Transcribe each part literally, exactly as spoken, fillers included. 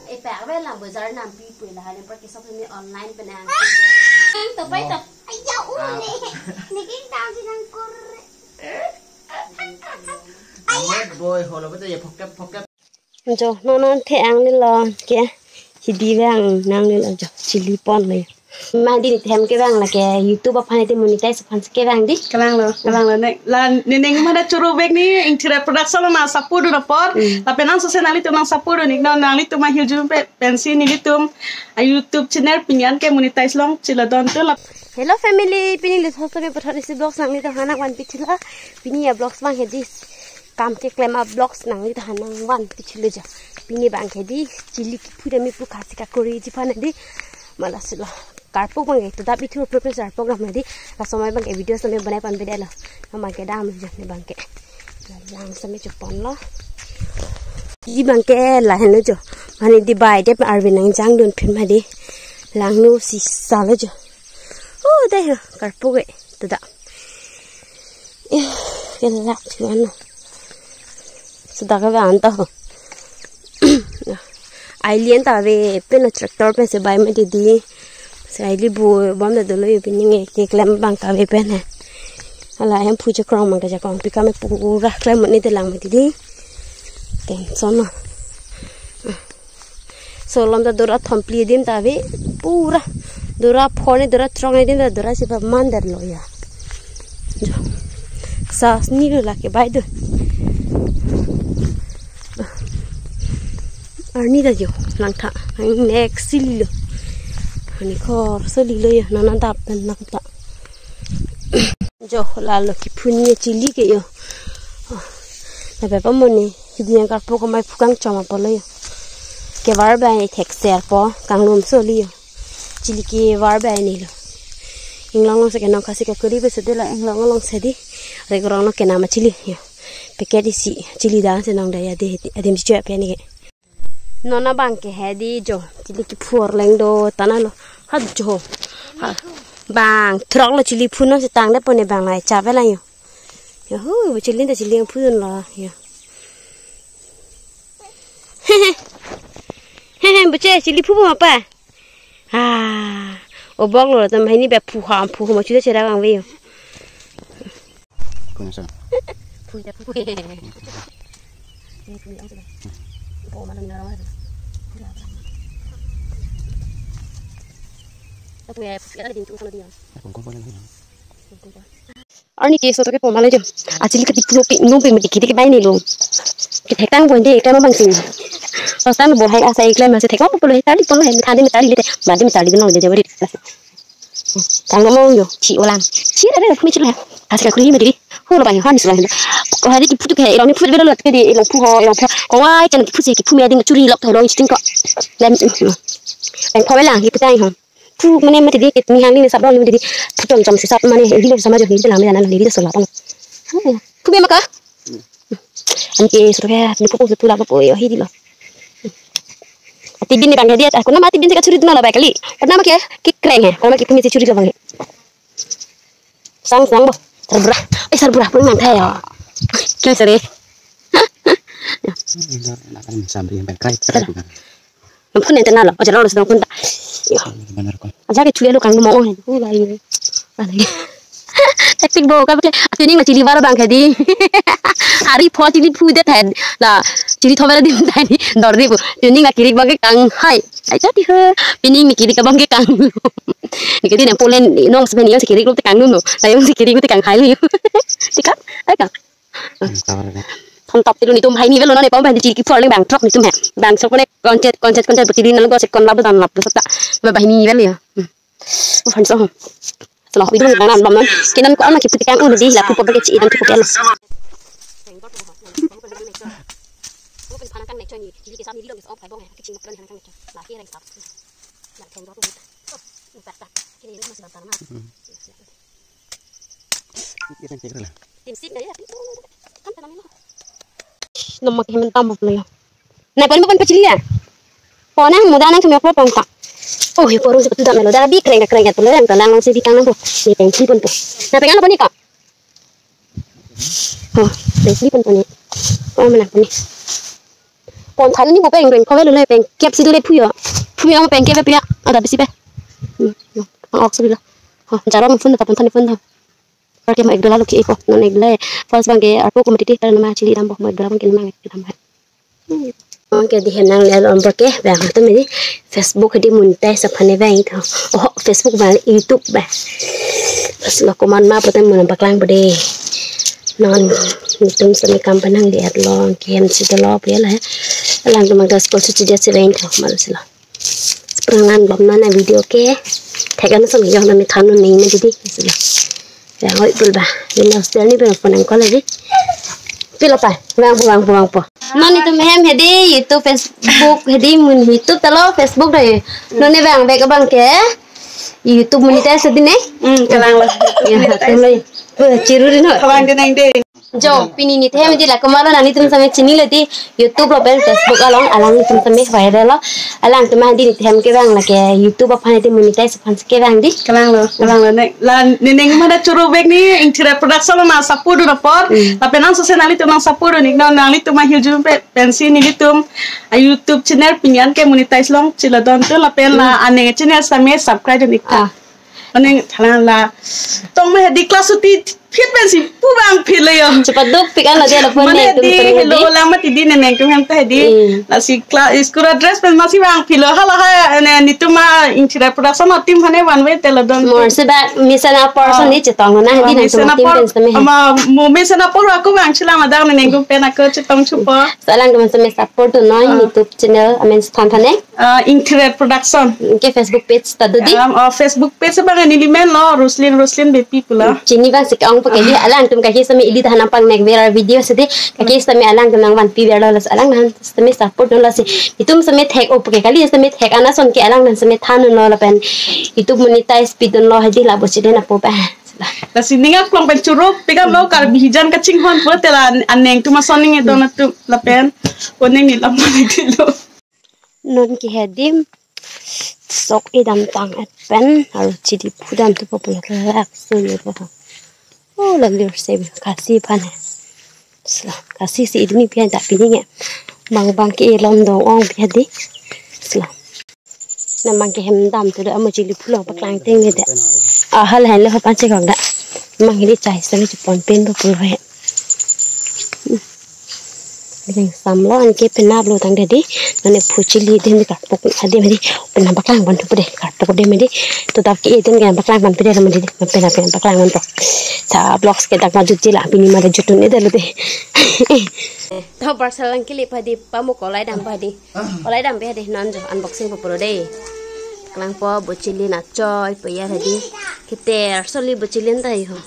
Epak ve la bazar nampi pui la hali pa kisok ni online penang. To pai to. Aya ule. Niking tang si nang kur. Amet boy holo betul ya, phokep phokep. Jo, non non the ang ni lo ke. Hidi vang nang ni lo jo. Chili pon le. Ma din them ke vang la ke YouTube aphan te monetize aphan ke vang di. Kalang lo, kalang lo ne. La ne neng ma da churu bek ni Ingthira Production lo na support do na por. Hmm. Lapen nang sose nanglitum nang support do ni, no, nanglitum ma hirjum pe pensi nelitum a YouTube channel pinyan ke monetize long chila don tu la. Hello family, pini lit hosto me pathar isi vlogs nanglitum aphan nangvan pithila. Pini ya vlogs vang hedi. Kam keklem a vlogs nanglitum aphan nangvan pithilo ja. Pini bang ke di chili kiphu dam pu khasi kakori ji aphan di. Mala silo. Karpuk bang ke to dap ithu purpose karpuk ram di. Laso mai bang ke video sami banai pan beda lo. Nama ke dam jo ne bang ke. Lang sami chupon lo. Di bang ke lahen lo jo. Mane di bai de arve nang jang dun phin ma di. Lang nu si sa lo jo. Oh, dai ho karpuk ke. To dap. Eh, kelak chuan. Sudah ke anto. Aili anta ve pen tractor pen se bai ma di di. Se aili bu bom da dolo yo pini nge keklem bang ta ve pen he. Hala hem phu chekrong mang ta chekrong pi kame pura klem ni te lang ma di di. Tension na. So lom ta dora thom phli adim ta ave pura. Dora phone dora trong adim ta dora si pa man der lo ya. Jo. Sa sni lo lake bai do. Arni ta jo lang tha. Next si li lo. Ani khor so li lo ya nana dap pen lang tha. Jo lalo kiphu ni chili ke yo. Oh, na bepa mone hidi yang karpuk kamai phukang chom apolo yo. Kevar bai ni thek ser po kanglum so li yo. Chili kevar bai ni lo. Inglong long se kenong khasi kakori be sede la inglong long se di. Regrong lo kenama chili yo. Packet isi chili dan se nong da ya de adim si chua pe ni ke. Non abang ke hedi jo. Chili kiphu arleng do tana lo. Ha jo. Ha. Bang throk lo chili phu non si tang de pone bang lai cha ve la yo. Yo hu, bu chili ta chili phu dun lo yo. Hehe, bu che chili phu ma pa. Ah. Obok lo tam hai ni be phu ham phu ham chu che ra bang ve yo. Phu sa. Phu ya phu. Ni phu ni ang sa. Bo ma ni na rong. Phu ya phu ya din tu sa dia. Arni ke so to ke poma le jo. Achili ke tiklo pe no pe me dikit dikit bai ni lo. Ke thek tang bon de ke ma bang sing. Pas tang bo hai asa ikla ma se thek ma polo hai tali polo hai me thandi me tali le te. Ma de me tali no de jawari. Tang mo yo, chi olang. Chi re re kumi chi le. Kasi ka kuri me diri. Ho lo bang han sulang. Ko hari kiphu ke ilong ni phu velo lo ke di ilong phu ho ilong phu. Ko wai chan kiphu se kiphu me ding churi lok tho lo chiting ko. Lem. Lem pho velang kiphu tai ho. Phu mane mati di kit mi hang ni sab lo ni di. Phu chom chom se sab mane di lo sama jo ni lang me na ni di so la pang. Phu me ma ka? Anke suruh ya, ni phu phu la phu yo hi di lo. Ati bin ni bang dia, aku nama ati bin ka churi dun lo bai kali. Ko nama ke, ki kreng he, ko nama ki phu me churi lo bang he. Sang sang bo, sarbura. Eh sarbura pun mang thai yo. Kya sare? Sambil yang kai. Phun ente nalo, ajar lo sedang phun ta. Yo. Mana ko? Ajar ke chule lo kang mo. Oh, bai. Hectic bo, ka ke tuning na chili var bang ke di. Hari pho chili phu det hai. La chili thom ra dim tai ni. Dor di bo. Tuning na kirik bang ke kang hai. Ai cha ti he. Pining ni kirik bang ke kang. Ni ke di na polen nong sebenarnya si kirik lo te kang no. La yang si kirik te kang hai lo. Tika? Ai ka. Thon top tilu nitum hai ni velo nane pom bang di chili kiphu arleng bang throk nitum hai. Bang sok ne koncet koncet koncet butili nalo gosek kon labo dan labo sata. Ba hai ni vel ya. Oh han so. Selo itu ni bang nan bom nan. Kinan ko ama kiphu tikang un di la phu pom ke chi dan phu pom. Nama ke hemen tambah punya. Nah, paling bukan pecil ya. Kau nang muda nang cuma apa pangka. Oh, ya porong seperti tak melo. Dah bi kreng kreng ya, pulang yang telang nang sebi kang nang po. Ni tengki pun po. Nah, pegang apa ni kak? Oh, tengki pun po ni. Oh, mana po ni? Pon than ni bo peng reng kove lo le peng kep si do le phuyo. Phuyo peng kep pe ya. Ada bisi pe. Hmm. Ang ok sila. Ha, jaro phone ta pon than phone ta. Parke ma ek dola lo ke ipo. Non ek dola. First bang ke arpo ko mati ti tar nama chili dam bo mo ek dola bang ke nama ek dam hai. Oke, di henang le alom bo ke bang to medi Facebook di monetize aphan ne bang to. Oh, Facebook bang YouTube bang. Pas lo koman ma potem mo paklang bo de. Non netum sami kam penang di at lo ke hem si dolo pe la. Alangtum gas kol suci dia si bang to mal sila. Prangan bom non a video ke. Thekan som yo na mi thanu ni me didi sila. Bang oi pul ba. Ini hostel ni bang phone ko lagi. Pilo pa. Bang po, bang po, bang po. Non netum hem hedi YouTube, Facebook hedi mun YouTube ta lo Facebook dai. Non ne bang bek bang ke. YouTube monetize hedi ne. Hmm, kalang lo. Ya, tu lo. Bo chiru ri no. Kalang de nang de. Jo, pini netum hem hedi la komat lo nanglitum sami chini lo di YouTube lo pen Facebook along alangtum sami viral lo. Alangtum hedi netum hem ke bang la ke YouTube aphan hedi monetize aphan ke bang di. Kalang lo, kalang lo ne. La ne neng mana churu bek ni Ingthira Production lo na support do apor. Hmm. Lapen nang sose nanglitum nang support do ni. Nanglitum ma hirjum pe pensi nelitum a YouTube channel pinian ke monetize long chila don tu lapen la Hmm. aneng channel sami subscribe do ni ta. Ah. Aneng thalang la tong ma hedi class uti phit pensi pu bang phit le yo. Cepat duk pik an lo dia la pon Mane ne tum di temu hello di. Lang mati di ne neng tum hem ta hedi. Hmm. Lasi class school dress pen masi bang phit lo hala ha ne netum ma Ingthira Production team hane one way telo don. Mor se ba mi sana person Ah. ni chetong na Ah, hedi mi nang sana tum team por- pen sami. Ama mo mi sana por aku bang chilang adang ne neng tum pen aku chetong chupo. Salang teman sami support do noi Ah. YouTube channel amen than than ne. Ah, Ingthira Production. Ke Facebook page ta do di. Um, oh, Facebook page bang neli men lo, Roslin, Roslin Beypi pulo. Chini bang si ke-ong pake di alangtum kaki sami ili tahan ampang nek viral video sidi kaki sami alangtum nang vanpi viral las alang nang sami support do lasi. Itum sami thek o pake kali sami thek ana son ke alang nang sami than lo lapen YouTube monetize pidun lo hedi la bo chiden apo ba. Lasi ninga klong pen churu pika lo Karbi hijan kachinghon pura tela aneng tuma son ning don tu lapen oning ni lam ni lo. Non ke hedi sok idam tang et pen aru chidi phudam tu popular lak suni bo. Oh, la lir se kasi aphan he. Sla, kasi si idini pian ta pini nge. Bang bang ke elom dong ong pian di. Sla. Na bang ke hem dam tu da amo chili phulo paklang teng ne de. Ahal hen le hopan che kong da. Bang hili chai sami chupon pen bo pulo he. Ring samlo anke penap lo tang dedi. Nane phu chili den di karpok adim di. Penap paklang ban thupo de karpok dem di. Tutap ke den ke paklang ban pide ram di. Penap penap paklang ban po. Sa vlogs ke dak maju chila pini mada jutun ede lo de. To parcel lang kili padi pamu kolai dam padi. Kolai dam padi non jo unboxing po puro de. Klangpo bo chili na choi po ya hadi. Kiter soli bo chili ta yo.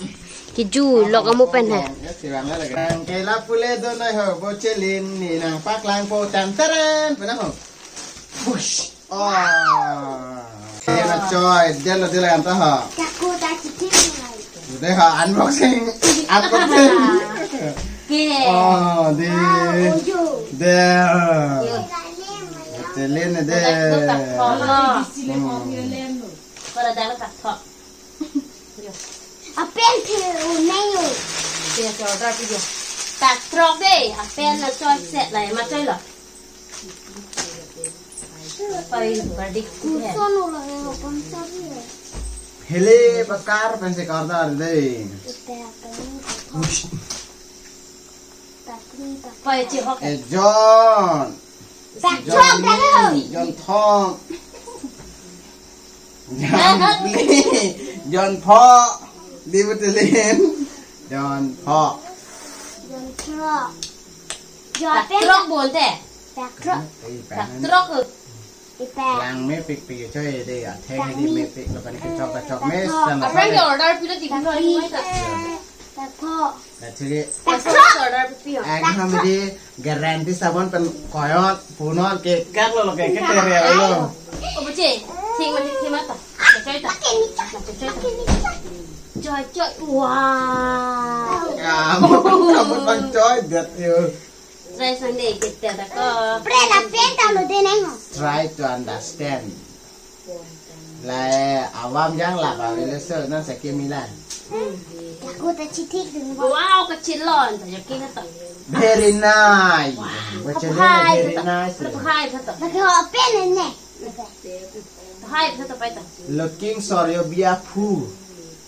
Kiju lok amu pen hai. Kela pule do nai ho, bo chili ni nang paklang po tan teren pena ho. Push. Oh. Kena choi, delo delo anta ho. Chaku ta chicken nai. Udah ha unboxing. Unboxing. Ke. Oh, di. Wow, ojo. De. Yo. Chili ne de. Dak dak thok lo. Hmm. Para dak dak thok. Yo. Apel phi unai yo. Dia ke order video. Tak trok de. Apel na choi set la ma choi lo. Pai bardik. Kuson ulo yo konsa yo. Hele bakar pensi karda de. Ite apa ni? Ush. Pai chihok. Eh, John. John Thong. John Thong. John Thong. Di betelin. John Thong. John Thong. John Thong. Trok bolte. Trok. Eh, trok. Lang mepik pik choi de ya. Theng di mepik lo kan kechok kechok mes sama. Apa yang order pila di kan? Takho. Kachiri. Takho. Order pipio. Ek ham di guarantee sabon pen koyot punon ke kak lo lo ke ke tere lo. Oh, beche. Sing mati sing mata. Choi ta. Choi choi. Wow. Kamu kamu bang choi that you. Try Sunday kita tako. Pre la penta lo deneng. Try to understand. La awam jang la ba le so na sakit mila. Aku ta chithik dun bo. Wow, kachilon ta yakin ta. Very nice. Wow. Baca Kapuhai very ta. Nice. Kapuhai ta. Lagi ho pen ne. Hai ta pai ta. Looking sorry, your biapu.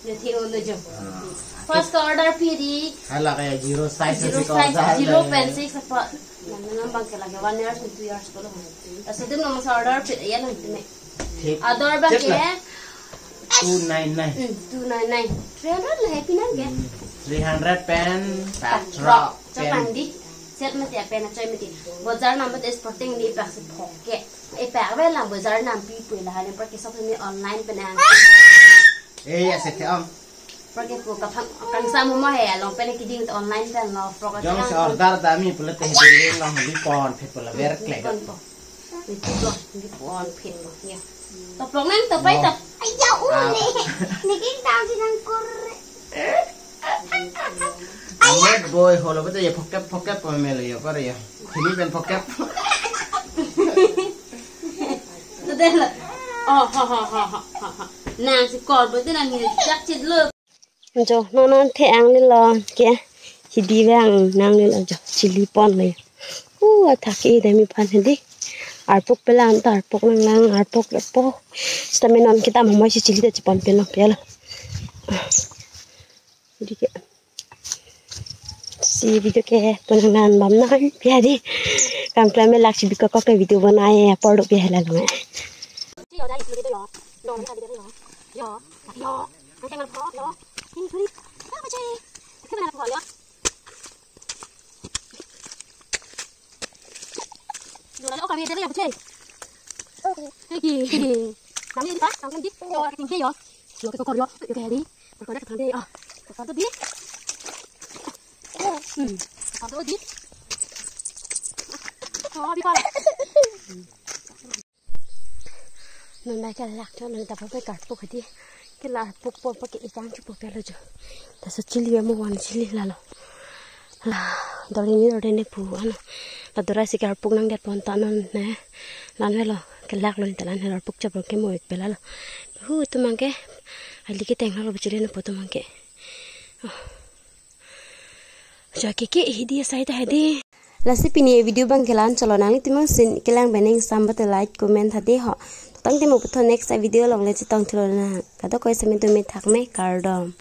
Ne thi un jo. Ah. First order pi di. Hala kaya zero size. Zero size, zero pen six apa. Nang nang bang ke lagi one year, two years ko lo. Laso atum nang order pi ya nang timi. Thik. Ador bang ke. Check lah. Two nine nine. Hmm, two nine nine. Three hundred lah happy nang ke? Hmm, three hundred pen, patrok. Chok pen. Mandi. Set mati apen achoi mati. Bojar nam mati sporting di pak si phok ke. E pak ve lang bojar nam pi pui la hale, porque sok ni online pen ang. Eh, ya, set ke om. Porque pu kaphang kangsam mo he, along pen kiding online pen lo, frock. Jong si order dami pula te hiding long hali pon, phe pula ver klek. Pon po. Ni tu lo, ni pon phin lo, ya. Toplok nang, topai top. Ay, ya, uli. Niking tang si nang kur. Amet boy, holo bete ya phokep, phokep pon melo ya, kore ya. Khini pen phokep. Tadelo. Oh, ha, ha, ha. Nang si kor bete nang ni jak chit lo. Jo, non non the ang lilo ke. Hidi vang nang lilo jo. Chili pon le. Uh, athak ke demi phan hedi. Arpuk pelang ta arpuk nang nang arpuk arpuk. Sitame non kita mama si chili ta chipon pen lo pelo. Hedi ke. Si video ke ponang nan bam nang pia di. Kam klam lak si bikok ke video banai apor do pia la lo. Yo, yo, yo. Ang tengan po, yo. Ini sulit. Apa sih? Kita mana po, yo? Yo, lalu kami dele ya, apa sih? Oke. Kami di pas, kami di. Yo, kita tinggi, yo. Yo, kita kor, yo. Yo, kayak di. Kor, kor, kita tinggi, yo. Kor, kor, di. Hmm. Kor, kor, di. Oh, di, kor. Non bai ke lak cho non ta po pe karpuk hedi. Ke la arpuk po pa ke ikang chu po pelo jo. Laso chili mo wan chili lalo. La dori ni dori ne pu ano. La dora si karpuk nang det pon ta non ne. Lan velo ke lak lo ta lan arpuk chapro ke mo ik pe lalo. Hu tu mang ke. Ali ke teng lo chili no po tu mang ke. Oh. Jo ke ke hidi asai ta hedi. Lasi pini video bang ke la-an cholo, nanglitum si kelang pen ingsam bate like, comment tha de ho. Tangte mo puthot next video along le chetong thulo na. Kadokave sitame tumi thak me, kardom.